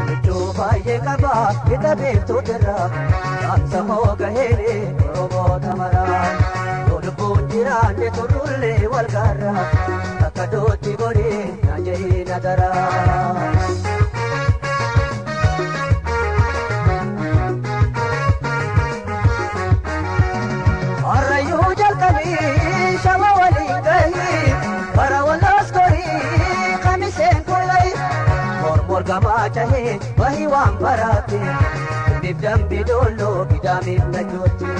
Michuu baay'ee qaba lixa beektoota dhaamsa koo gaheere Oromoota maraa. Yoo lubbuun jiraanne turrullee wal gaarra akka dootti gorii na jehii na daraa. Harrayyuu jalqabii shama waliin gahii bara wallaas gorii kamiseen kullayi mormor gamaa cahee bahii waan baraate biif dambi dolloo gidaamiif najootti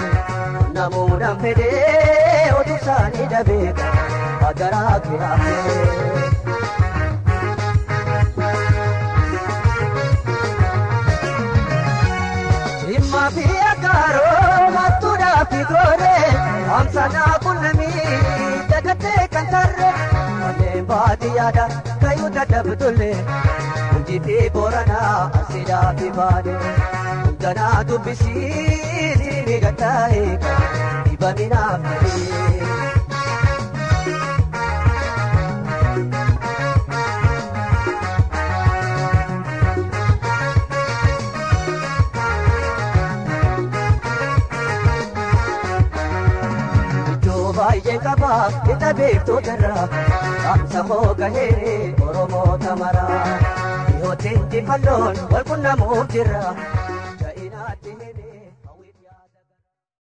namuudhaan fedhee oduu isaanii dhabeeka hagaraa kiraafee. Jimmaa fi Aggaaroo mattuudhaa fi gooree amsanaa qunnamii dagattee kan tarree manneen baadiyyaadha kayyuu dadhabdullee Gujii fi Booranaa Arsiidhaa fi Baalee hundanaa dubbisii siimii gattaa'ee dhibaminaaf ta'ee. Iddoo baay'ee qaba lixa beektoota irraa dhaamsa koo gaheere Oromoota maraa. Dhiyootti injifannoon wal qunnamuuf jirra.